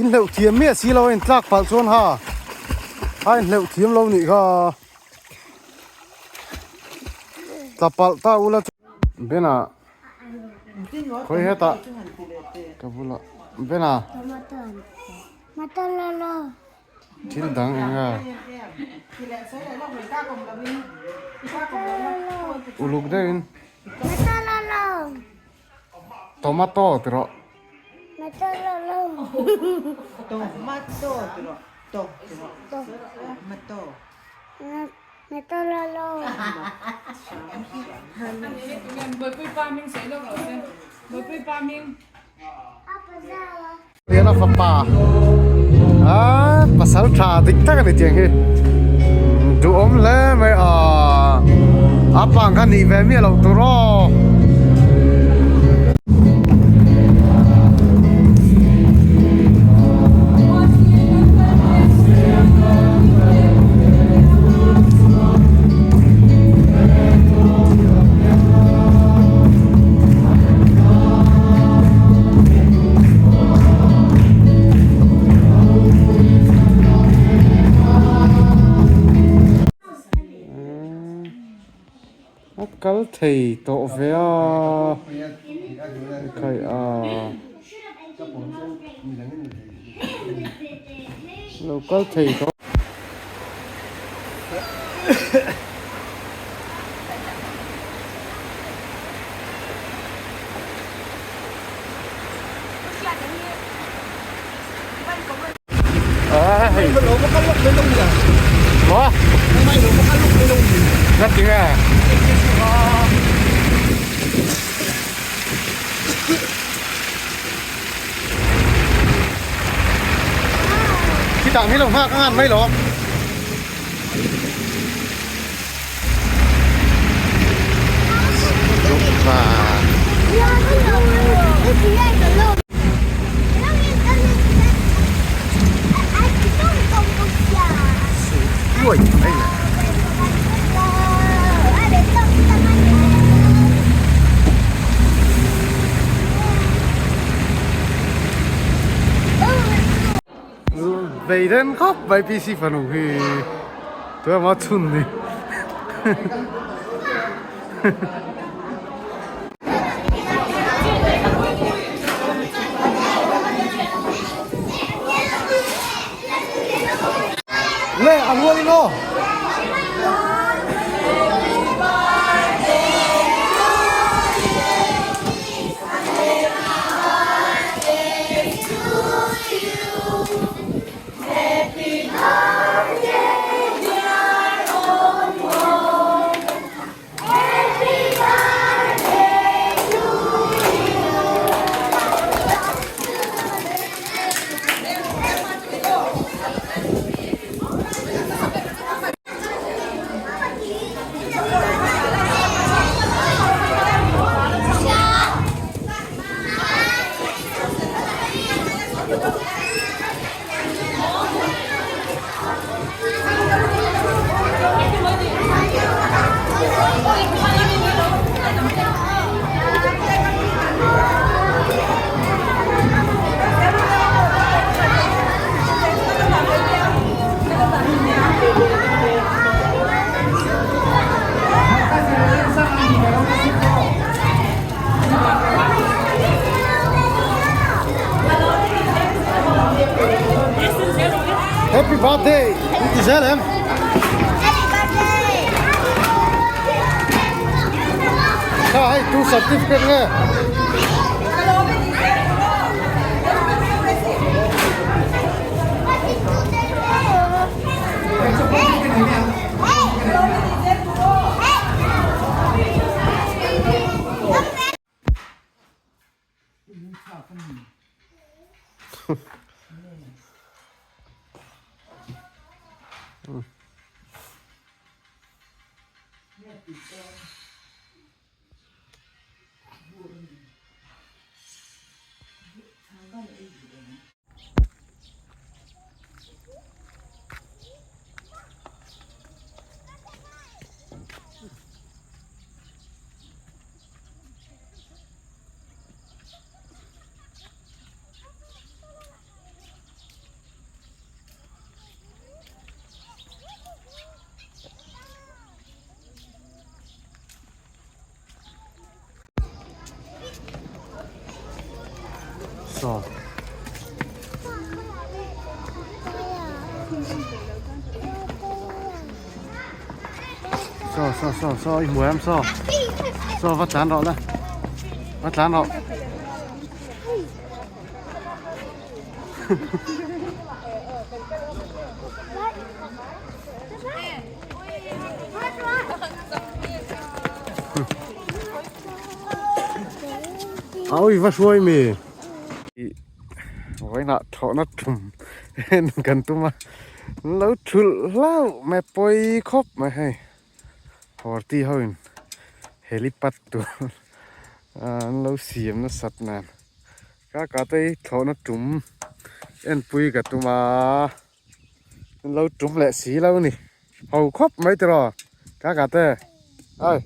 In hleuh thiam miah si lo a in tlak palh chuan ha a in hleuh thiam lo nih kha tla palh ta ula chu Bena khawi hetah ka bulah Bena thil dang eng a uluk deuhin Tomato ti rawh. Liana fapa ah pasal tha dik tak a ni tiang hi duhawm hle mai a a pang kha nih ve miah loh tur aw. A kal thei tawh ve a khai a lo kal thei tawh. Khitah mi lo nghak a ngan mai lo. Vei den khawp mai PC fanu hi tuna maw chhun ni. Le a rual in aw. Happy birthday in ti zel em? Happy birthday! Kha hei tu certificate nge? Saw. Saw saw saw saw i hmu em saw. Saw va tlan rawh la. Va tlan rawh. Ui va hruai mi. Vawiinah thawhna thum en kan tum a lo thulh hlauh mai pawi khawp mai hei horti ho in helipad tur an lo siam nasat nen ka ka te hi thlawhna tum enpui ka tum a an lo tum leh si lo a ni ho khawp mai tiraw ka ka te ai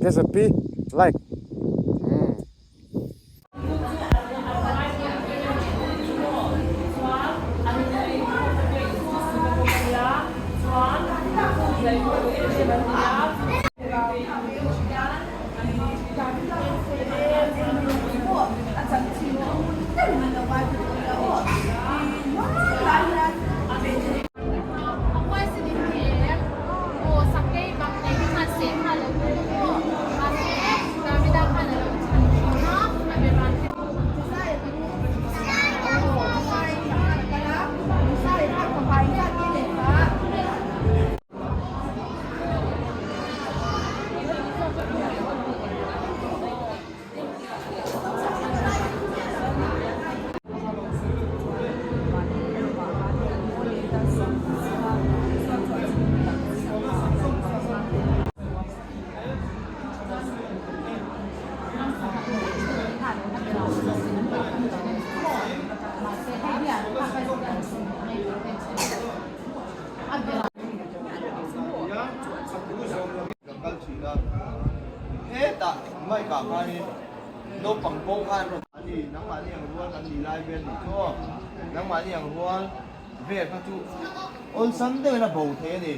KZP like. Hetah mic ah khanin naupang pawh khan rawn a ni nangmahni ang rual kan nih lai vel nih chu aw nangmahni ang rual vel kha chu awlsam deuhin a bo thei a ni.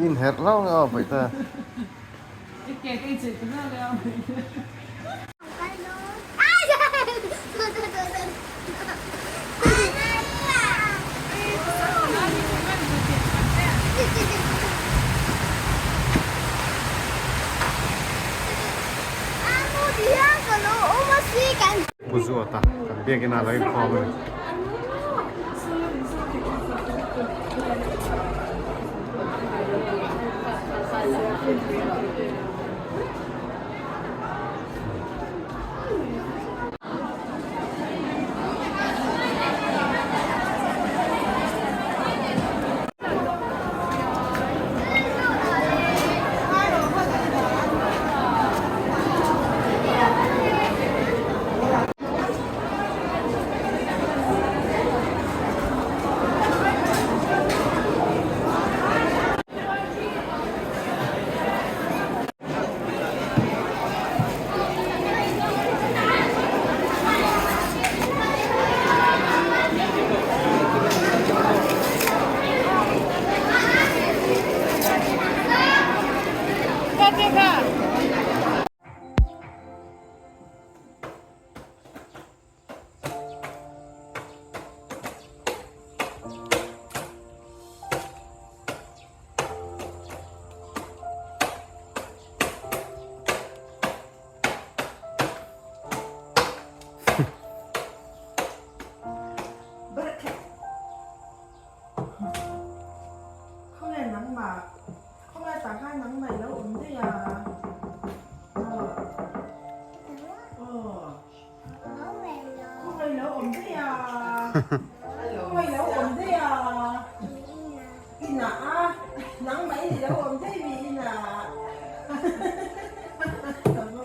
Inherh hlauh nge aw paih ta. Pu Zuata kan biakin ah lo inkhawm a ni.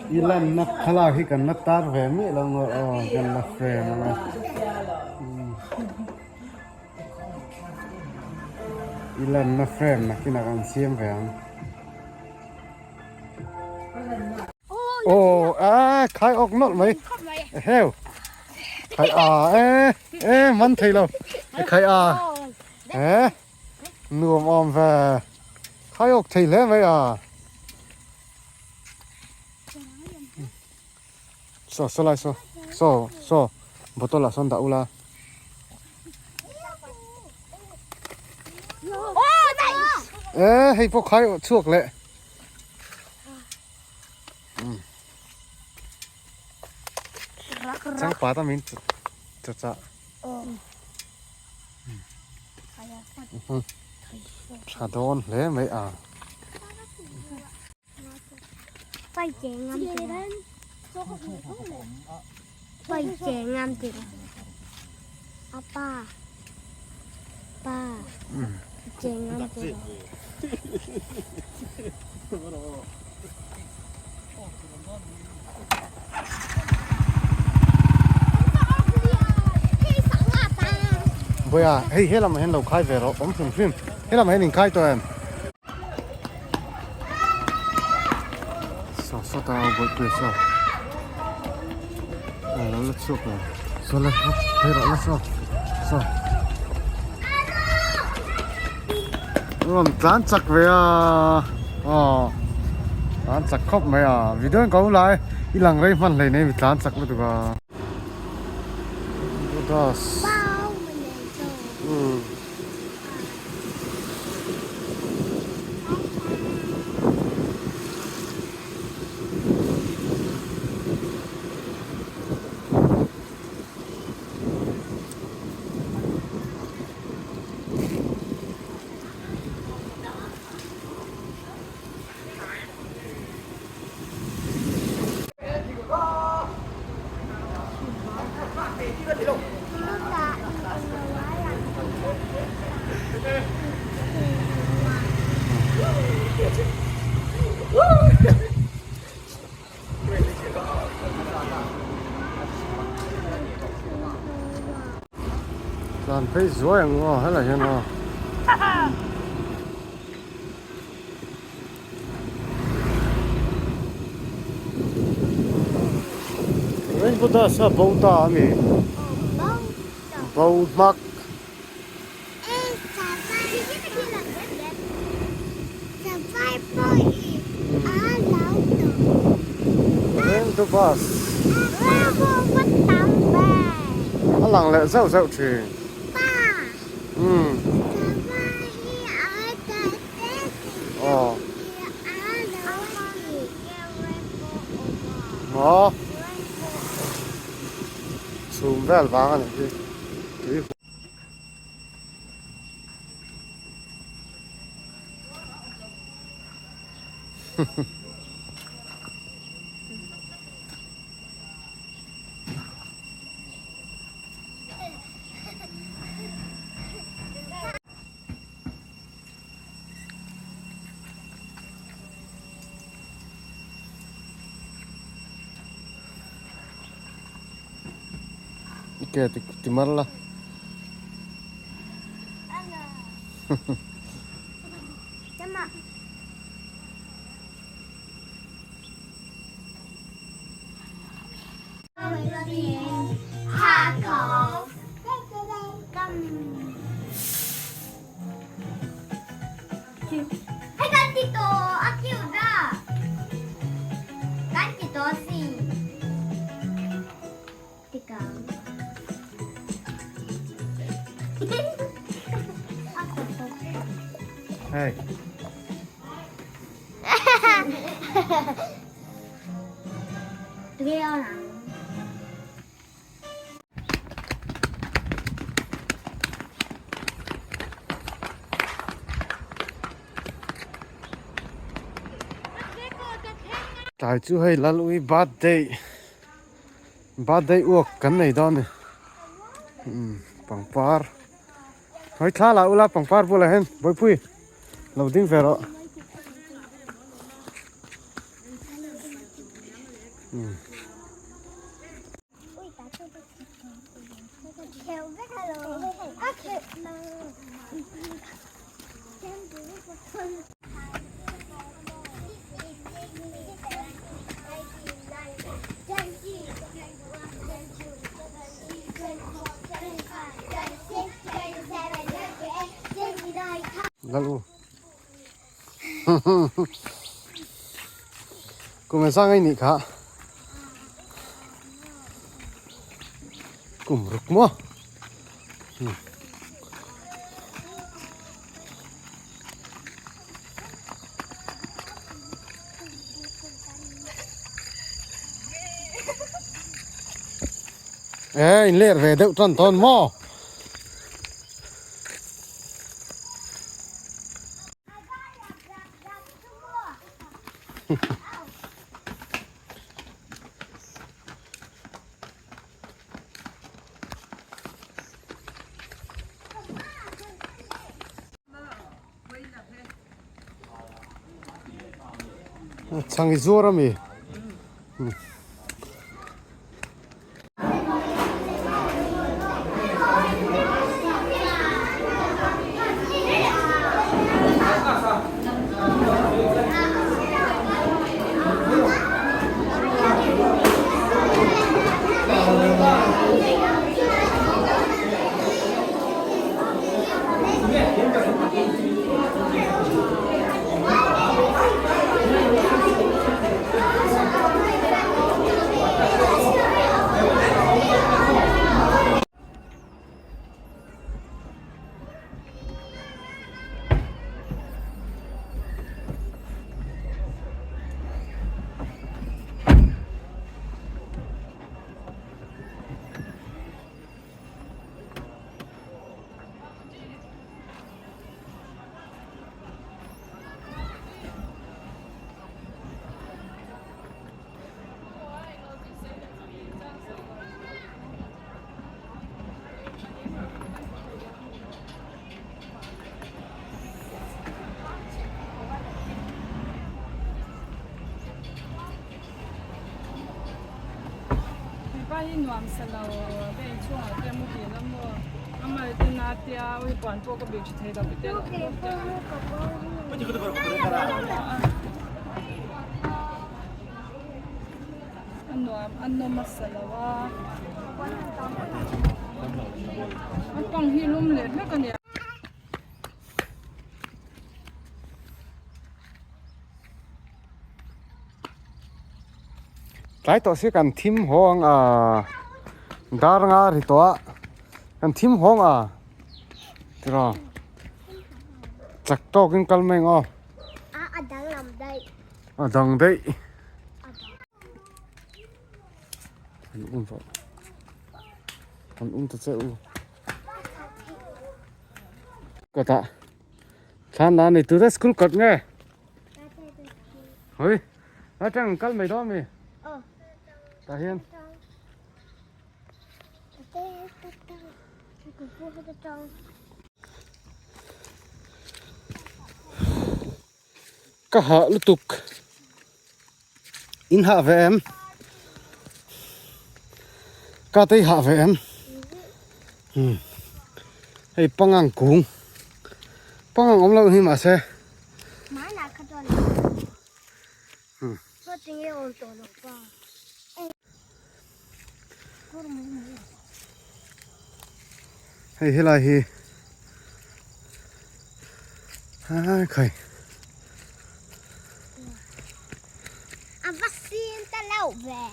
I lanna thlalak hi kan la tar ve miah lo ngawr aw kan la frame ang a. I lanna frame nakinah kan siam ve ang. Aw a khai awk nawlh mai heu khai a e e man thei lo khai a e nuam awm ve khai awk thei hle mai a saw saw lai saw saw saw bottle ah sawn dah ula. E hei pawh khai chhuak leh. Changpat a min cha cha. Tha dawn hle mai a. Vawiah hei he lamah hian lo khai ve rawh awm hrim hrim he lamah hian inkhai tawh em? Saw saw ta a bawihpui saw a lo la chhuak lo saw la phei rawh la saw saw rawn tlan chak ve a aw tlan chak khawp mai a video in ka awm lai i lang rei hman hleinem i tlan chak lutuk a das umm. Tlan phei zuai ang aw helai hian aw. Rainbow dust a bo ta a mi bo hmak. Rainbow bus a lang leh zeuh zeuh thin. Umm. Aw. Maw. vel vang a nih hi tui Ke ti ti mar la. Hei. Tlai chu hei Lalui birthday birthday uak kan nei dawn a ni umm pangpar hawi thla lah ula pangpar bulah hian bawihpui lo ding ve rawh. Lal u. Kum engzah ngei nih kha kum ruk maw e in ler ve deuh tan tawn maw. Chhang i zuar ami. Tlai tawh si kan thim haw ang a dar nga ri tawh a kan thim hawng a tiraw chak tawkin kal mai ang aw a dang daih. Han um ta che u. Kawtah thlan la nei tur te school kawt nge? Hoi atang kal mai dawn mi? Tah hian. Ka hah lutuk. In hah ve em? Ka tei hah ve em? Hmm. Hei pangang kung. Pangang awm loh hi mahse. Hmm. Hei helai hi hai khai. A va sin ta lo ve.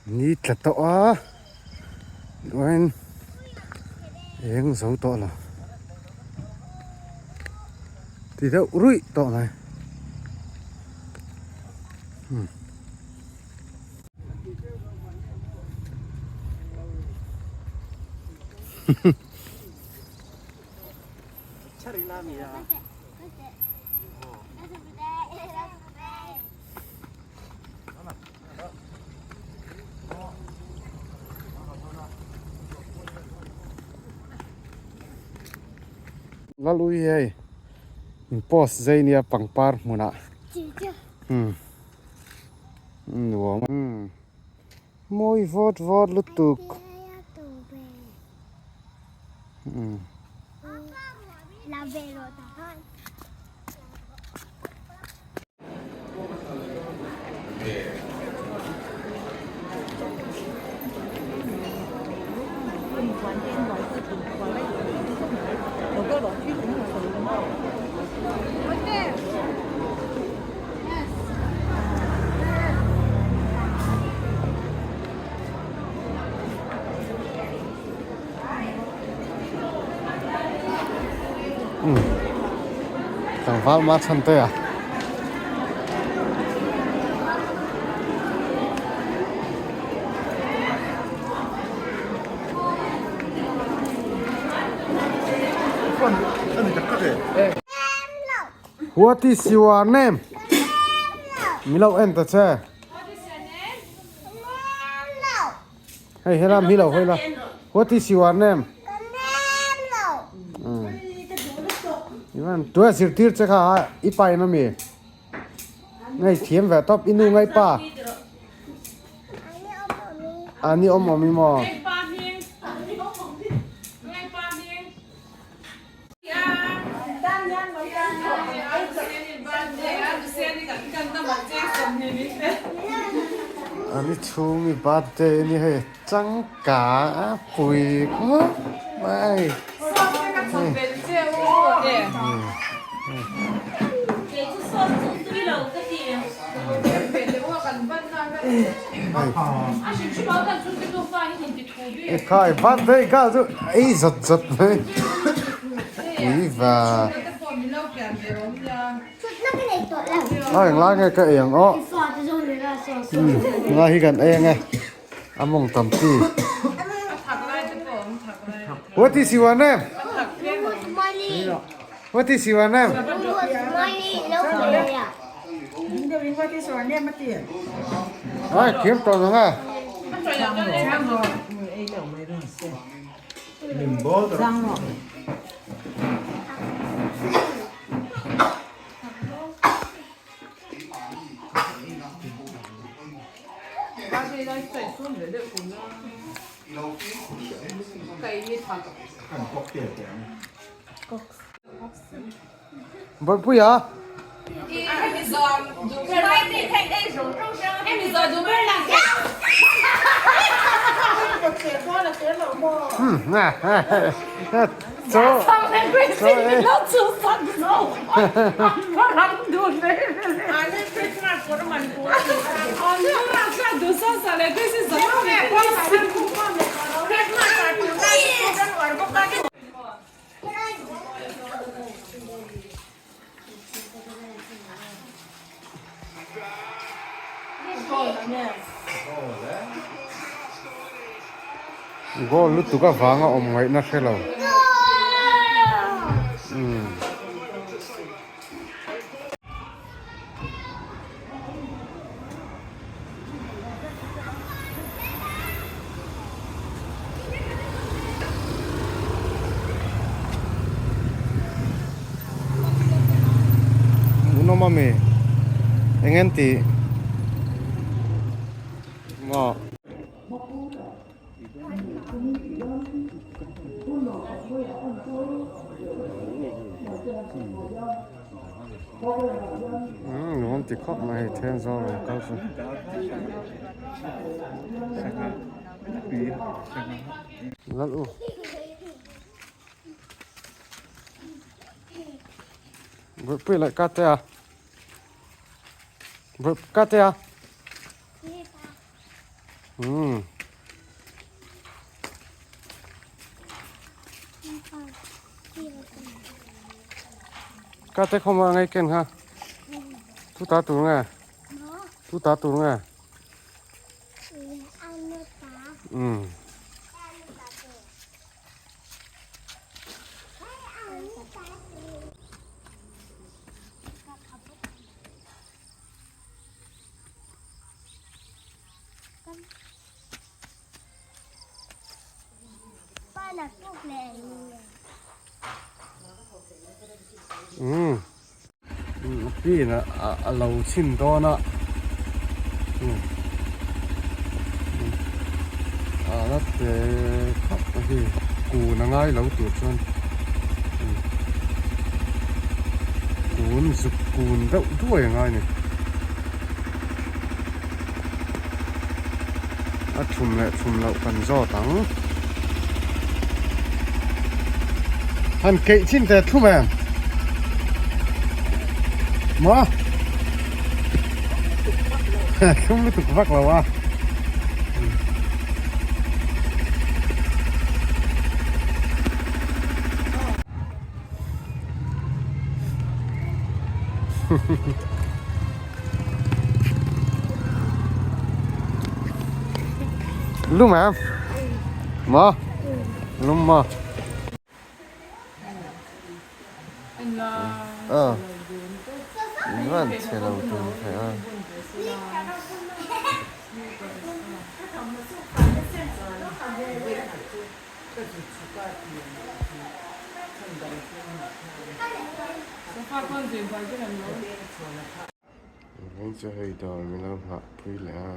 Ni tla tawh a chuan eng zo tawh lo ti deuh ruih tawh mai. Lalui hei in post zai nia pangpar hmunah umm nuam umm mawi vawt vawt lutuk umm. Tlangval ma chhan te a. What is your name? Mi lo en ta che. Hei hela mi lo hawi la. What is your name? Ivan tua zirtir che kha i pa in ami. Ngai thiam ve top inu ngai pa. Ani om omi mo. Ani chhungi birthday a ni hei changka a pui khawp mai. Ekhai birthday kha chu ei zawt zawt mai pui va. A englai nge ka ei ang aw englai hi kan ei ang e a mawng tam chi. What is your name? What is your name? Ai thiam tawh ang a. Bawipuia. Goal lutuk avanga awm ngaihna hre lo. Umm. Hmuhnawm a mi eng en tih maw. Umm nuam ti khawp mai hei then zawng rawn kal chu. Lal u. Bawihpui leh ka te a. Bawih ka te a. Umm. Ka te khawma ngai ken ha. Tu ta tur nge? Tu ta tur nge? Umm. Umm pin a lo chhin dawn a umm a la te khawp a hei kun a ngai lo tur chuan kun zuk kun deuh duai a ngai a ni. A thum leh thum loh kan zawt ang. Han keih chin teh thlum em? Maw? Thlum lutuk vak lo a. Lum em? Maw? Lum maw? Ờ. Van chhe lo tum ve a. Veng chu hei dawr min lo nghah pui leh a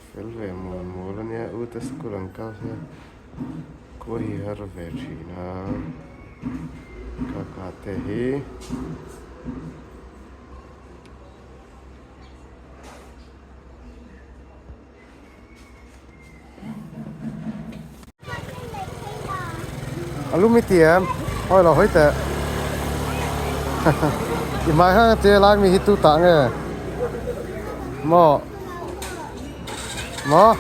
fel ve mual mual a nia u te school an kal hian khua hi har ve thin a kaka te hi. A lum i ti em? Hawi lo hawi teh. I hmai hang a che lai mi hi tu tah nge? Maw? Maw?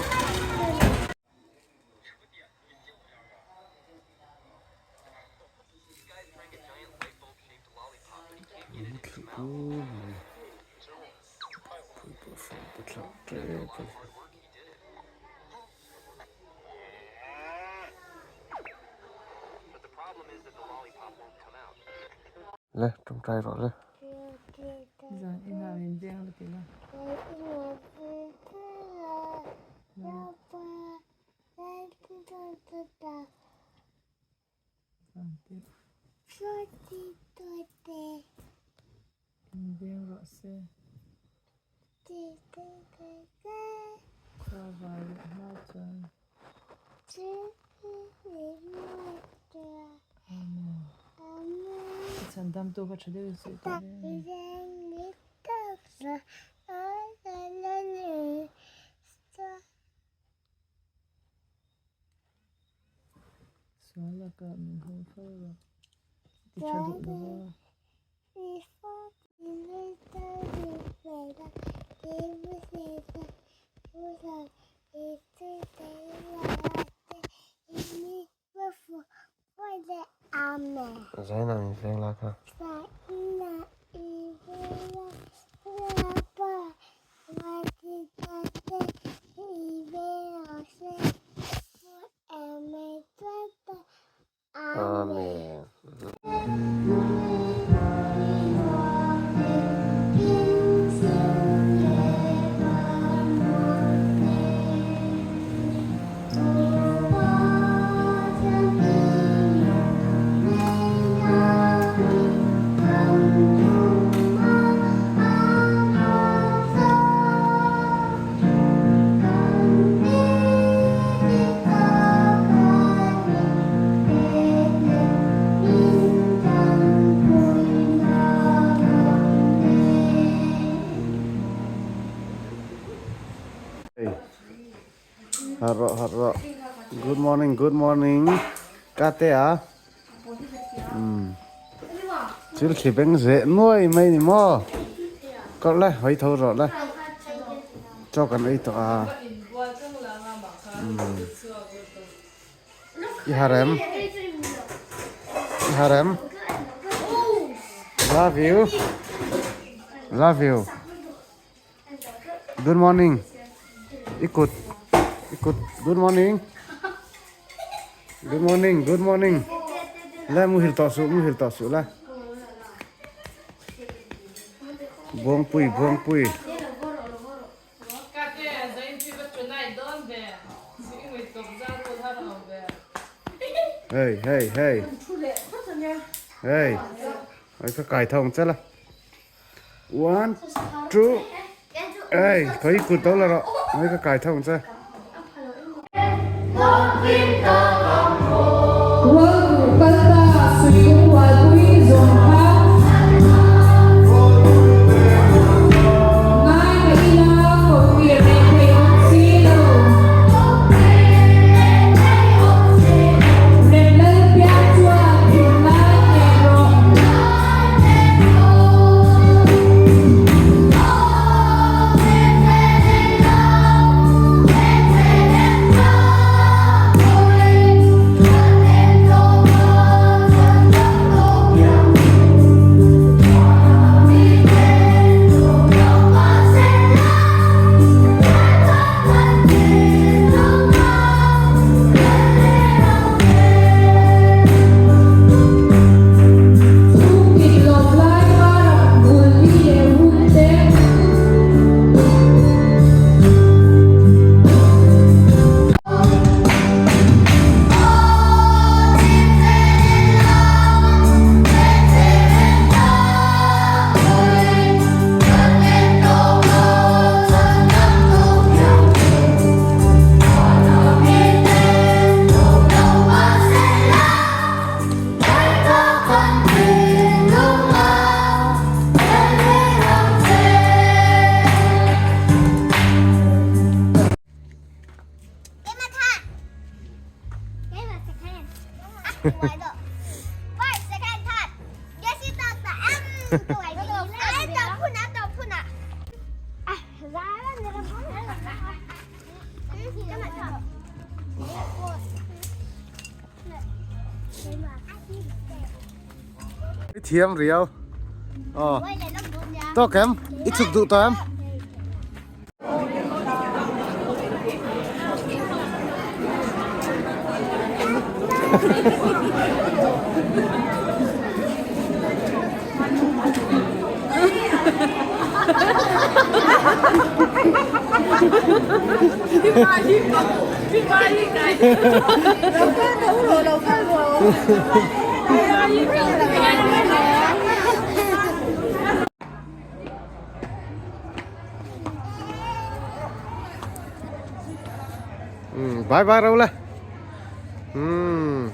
Le tawngtai rawh le. In veng rawh se. Khua var leh hma chuan. Amen. Ka chhan dam tu kha tha deuh in sawi tawh hle. Sual lakah min hum fo rawh. Ti tha duh lo va. Zaina min veng la kha. Amen. Harh rawh harh rawh good morning good morning ka te a umm thil thli beng zeh nuai mai ni maw kawrh le hawi tho rawh le chaw kan ei tawh a umm i harem i harem love you love you. Good morning i kut i kut good morning good morning good morning le muhil tawh suh muhil tawh suh le buangpui buangpui hey hey hey hey ai ka kai tho ang che la. One, two, ei, khoi kut to la rawh, mai ka kai tho ang che. Rualduh kalta suikung hualpui zawng kha. Ngai mah ila kohkir reng thei awm si lo. Remlal piang chuan thinlai nen rawh. Chhungkip lawm lai karah bul ni leh hun te. I thiam riau aw tawk em i chhuk duh tawh em. Bye bye ro le. Umm.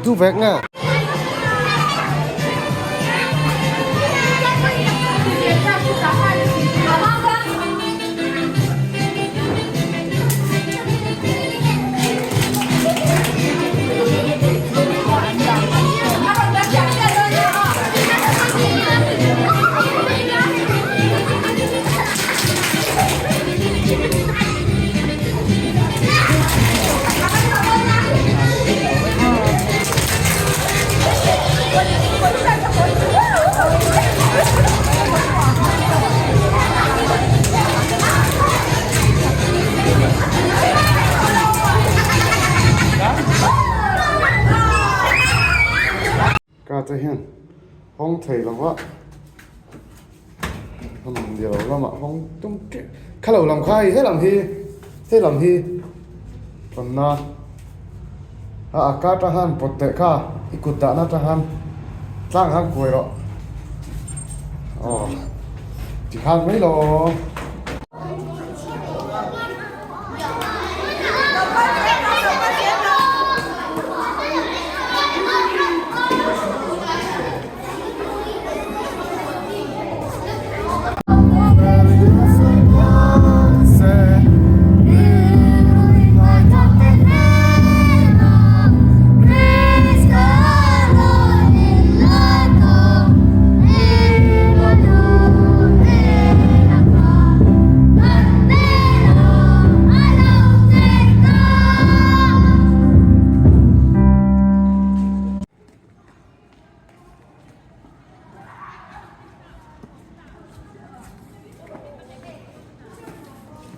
Tu vek nge? Ka te hian hawng thei lo va a lang ni lo lamah hawng tum teuh kha lo lam kha hei helam hi helam hi pawnna a a ka atang khan pawt teh kha i kut dahna atang khan tlang khan kuai rawh aw tikhan mai lo.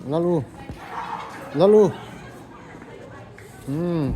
Lalu Lalu umm.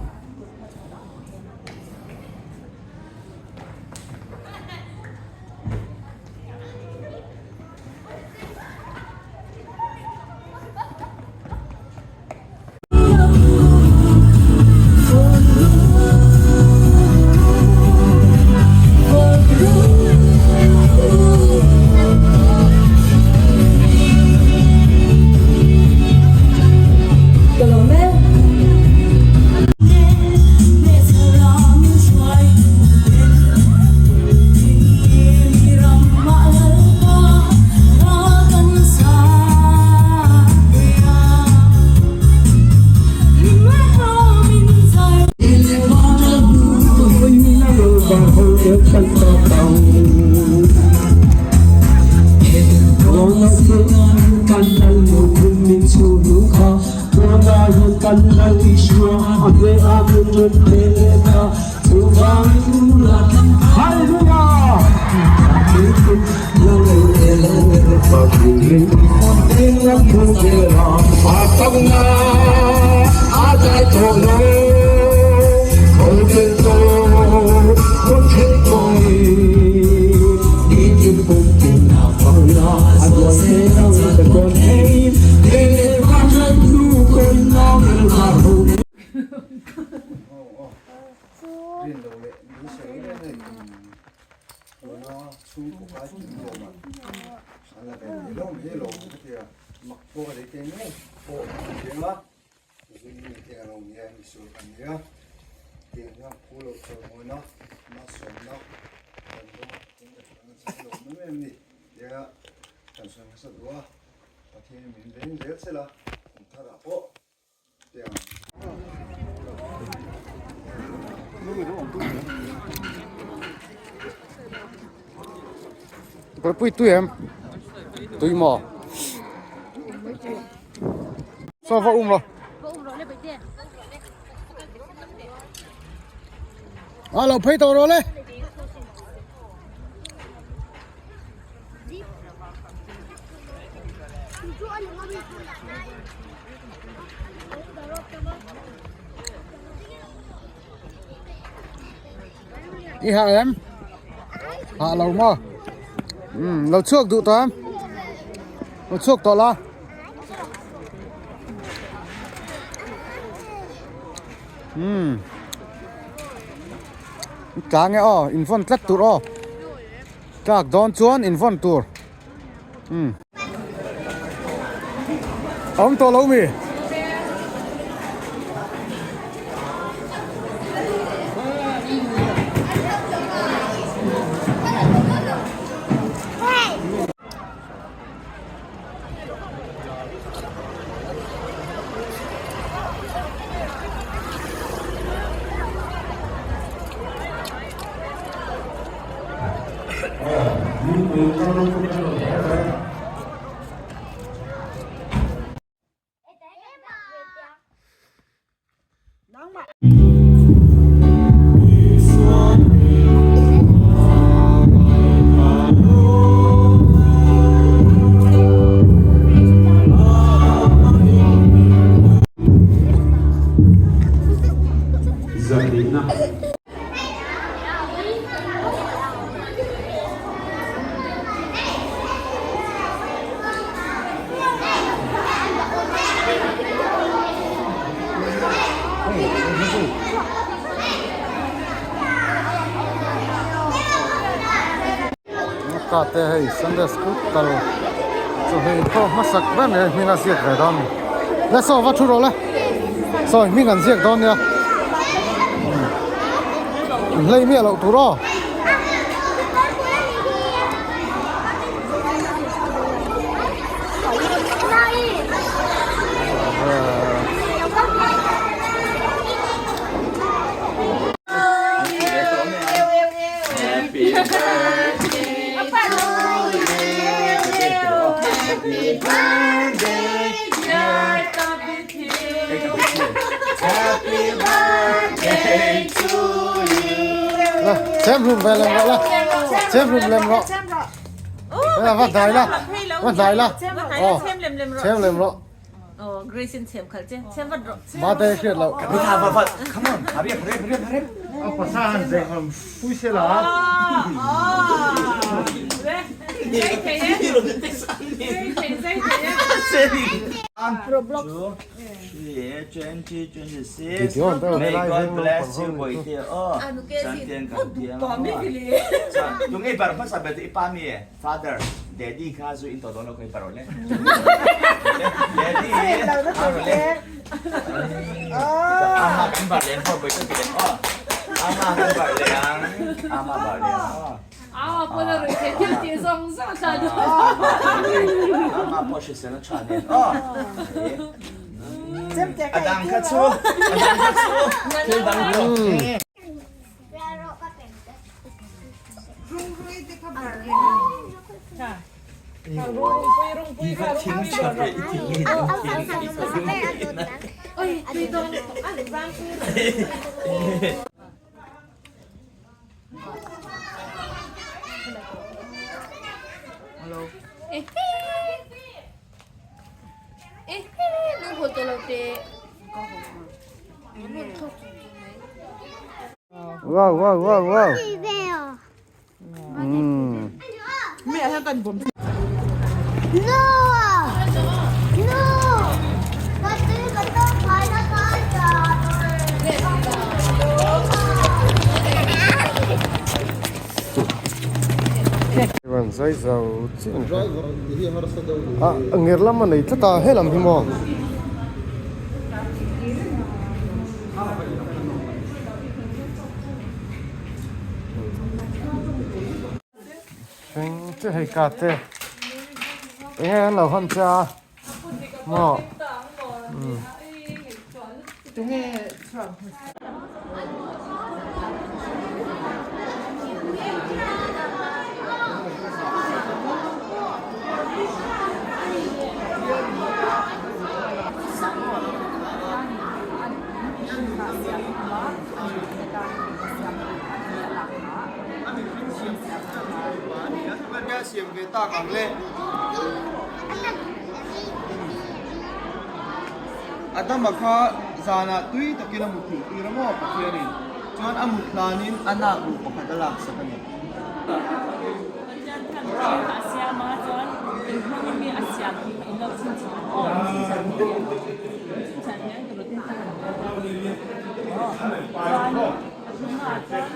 Pui tui em tui maw sao va um lo a lo phei tawh rawh le I hah em? Hah lo maw? Umm lo chhuak duh tawh em? Lo chhuak tawh la. Umm tla nge aw in vawn tlat tur aw tlak dawn chuan in vawn tur umm a awm tawh lo mi? Ka te hei Sunday school kal chu hei pawh hmasak ber mai hming a ziak ve dawn a ni le saw va thu rawh le sawi hming an ziak dawn nia inhlei miah loh tur aw. Chem hlum ve lem rawh la chem hlum lem rawh la va hnai la va hnai la aw chem lem rawh Grace in chem khalh che chem vat rawh ma te hriat loh Come on, hurry up, hurry up, hurry up, hurry up. A pasa han zeh han pui se la. Roblox. 2026 May God bless you bawihte aw Chuan kan tiang chuan tunge i bar hmasa ber chu i pa mi e Father Daddy kha zu in tawh dawn lo kha i bar aw le Daddy a raw le Ama kan bar leh ang pawh bawihte ti leh aw Ama kan bar leh ang Ama bar leh ang aw Ama pawh la rawn thei thil tih zawng zawng tla dawn. Ama pawh hrisel a tha nen aw. A dang kha chu a dang kha chu thil dang pawh. Wow wow wow wow. Van zai zo chiah ni a ngir lam a nei tlat a helam hi maw. Thleng che hei ka te enge an lo hawn che a maw umm. Siam ve tak ang le. Adama kha zanah tui takin a muthilh tir a maw Pathianin chuan a mut hlanin a nak ruh pakhat a laksak a ni. Pathian khan mihring kha a siam a chuan inhmangin mi a siam tih kha in lo chhinchhiah ang aw in chhinchhiah thei em? In chhinchhiah thei ang tiraw tin ka han bawk a chuan a hnungah chuan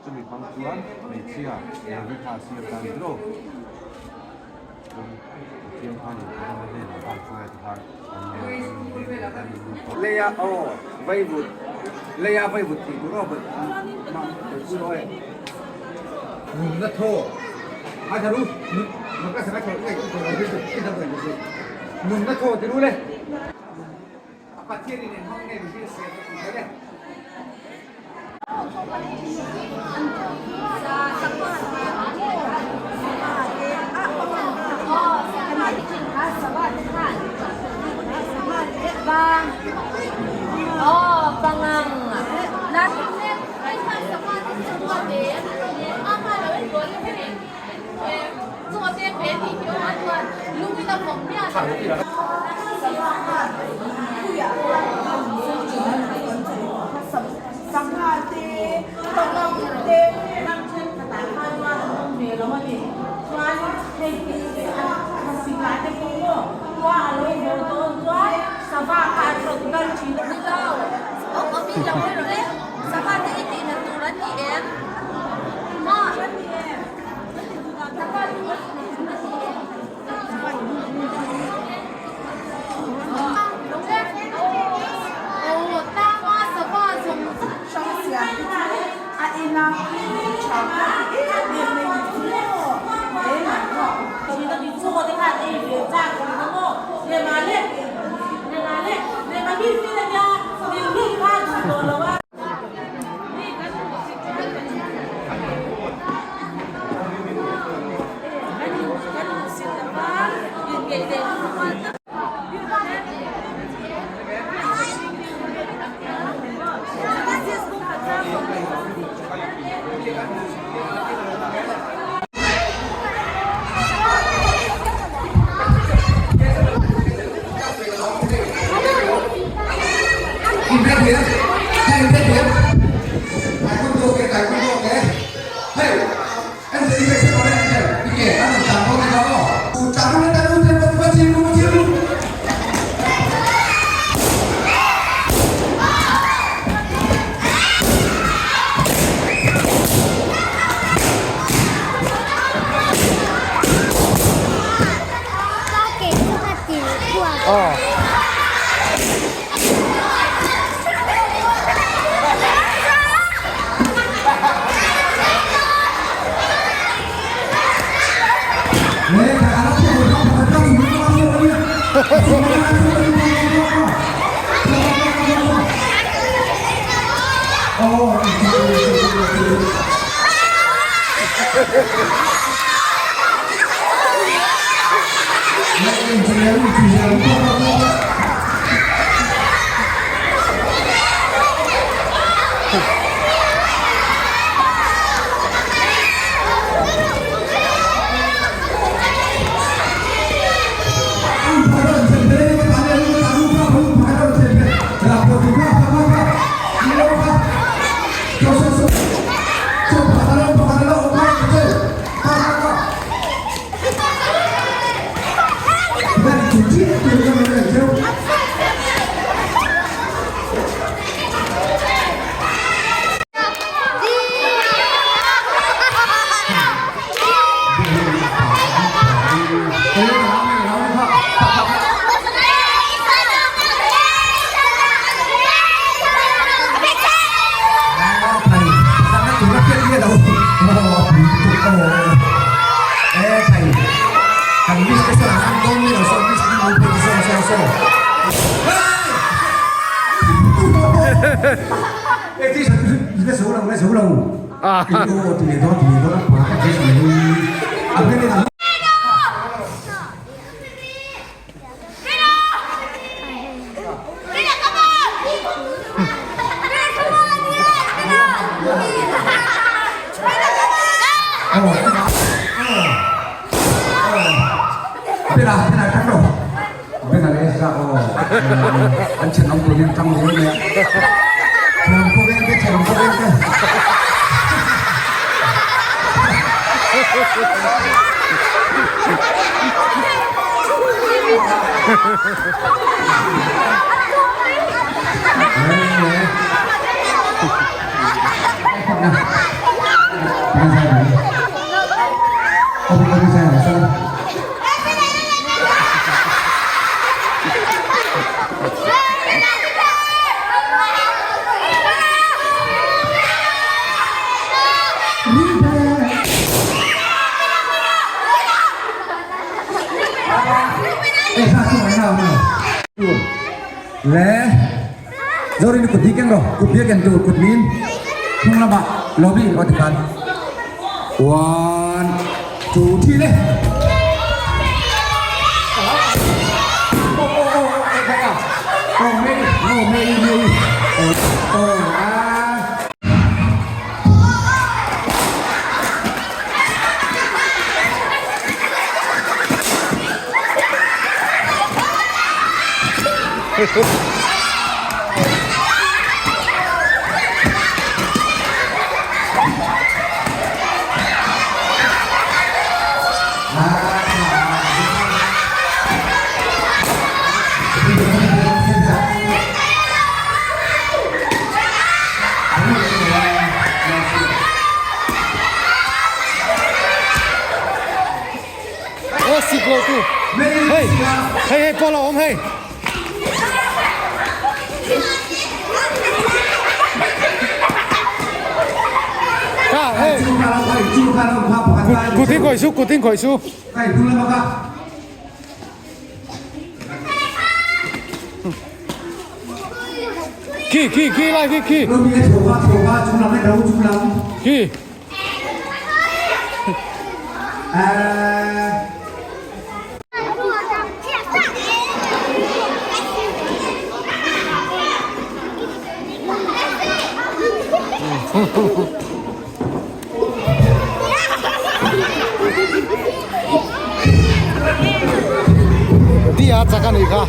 Chumi hmang chuan hmeichhia Evi kha a siam ta a ni tiraw? Chuan Pathian khanin Adama hnenah a hruai a ti khan an leng Leia aw vaivut Leia vaivut tih tur aw Nunna thaw a tha ru Nunna thaw ti ru le A Pathian in engmang nge mihring siam a tih theih e. Ê sik lo tu hei hei hei pawh lo awm hei. Kha hei kut in khawih su kut in khawih su. Khi khi khi lai khi khi. Khi. Dia chak a nih kha.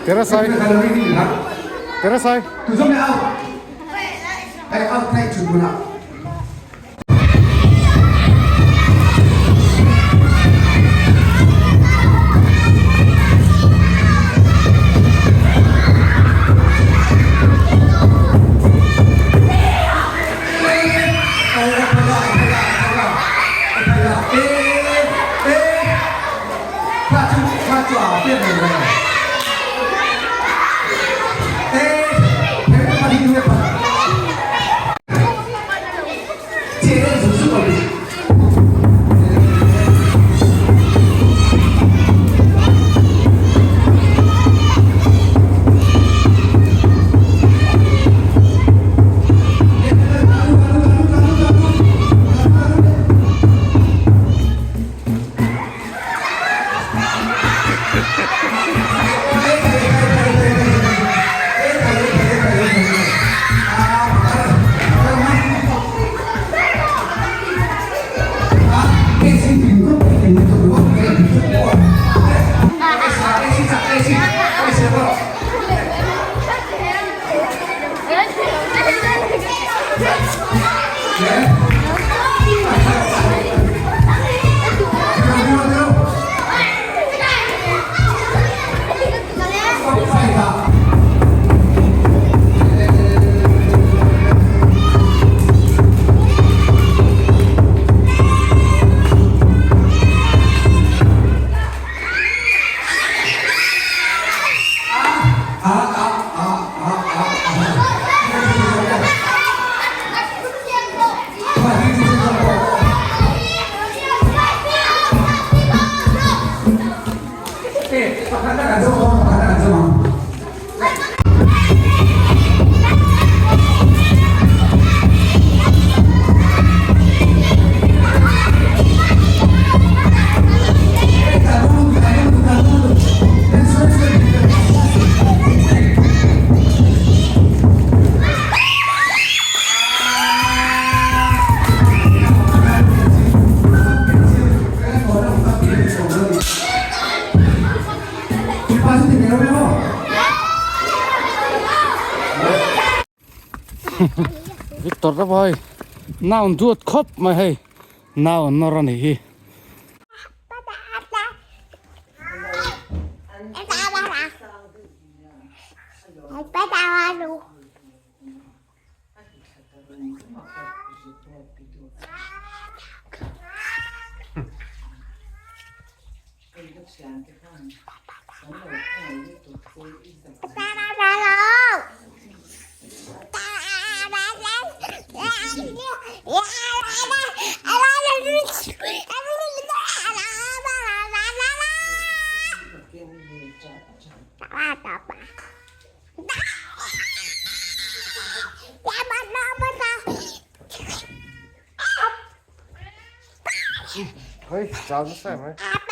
Terasai Terasai Victor te pawh hei naun duat khawp mai hei nau an nawr a nih hi. Hei, chau nasa em mai.